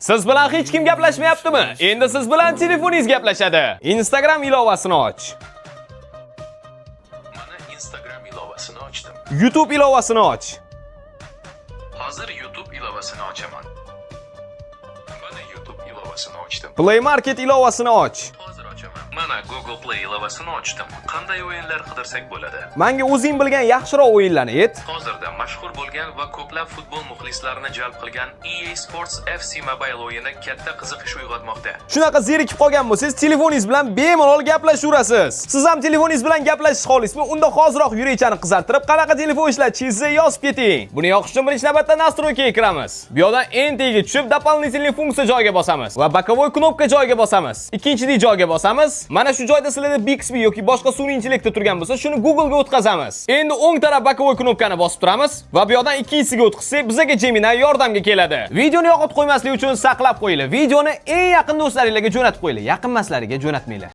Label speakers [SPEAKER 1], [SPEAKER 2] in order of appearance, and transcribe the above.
[SPEAKER 1] Siz bilan hech kim gaplashmayaptimi? Endi siz bilan telefoningiz gaplashadi. Instagram ilovasini och.
[SPEAKER 2] Mana Instagram ilovasini ochdim.
[SPEAKER 1] YouTube ilovasini och.
[SPEAKER 2] Hozir YouTube ilovasini ochaman. Mana YouTube ilovasini ochdim.
[SPEAKER 1] Play Market ilovasini och.
[SPEAKER 2] Hozir ochaman. Mana Google Play ilovasini ochdim. Qanday o'yinlar qidirsak bo'ladi?
[SPEAKER 1] Menga o'zing bilgan yaxshiroq o'yinlarni ayt.
[SPEAKER 2] Hozirda mashhur bo'lgan va ko'plab futbol muxlislarini jalb qilgan EA Sports FC Mobile o'yini katta qiziqish uyg'otmoqda.
[SPEAKER 1] Shunaqa zerikib qolgan bo'lsangiz, telefoningiz bilan bemalol gaplashaverasiz. Siz ham telefoningiz bilan gaplashishni xohlaysizmi? Unda hoziroq yurakchani qizartirib, qanaqa telefon ishlatishingizni yozib keting. Buni yoqish uchun birinchi navbatda настройка ga kiramiz. Bu yoqdan eng tagiga tushib, дополнительный funksiya joyiga bosamiz va боковой кнопка joyiga bosamiz. Ikkinchi joyga bosamiz. Mana shu joyda sizlarda Bixby yoki boshqa sun'iy intellektda turgan bo'lsa, shuni Google ga o'tkazamiz. Endi o'ng taraf боковой knopkani bosib turamiz va bu yoqdan ikkinchisiga o'tkazsak, bizaga Gemini yordamga keladi. Videoni yo'qotib qo'ymaslik uchun saqlab qo'yinglar. Videoni eng yaqin do'stlaringizga jo'natib qo'yinglar. Yaqin emaslariga jo'natmanglar.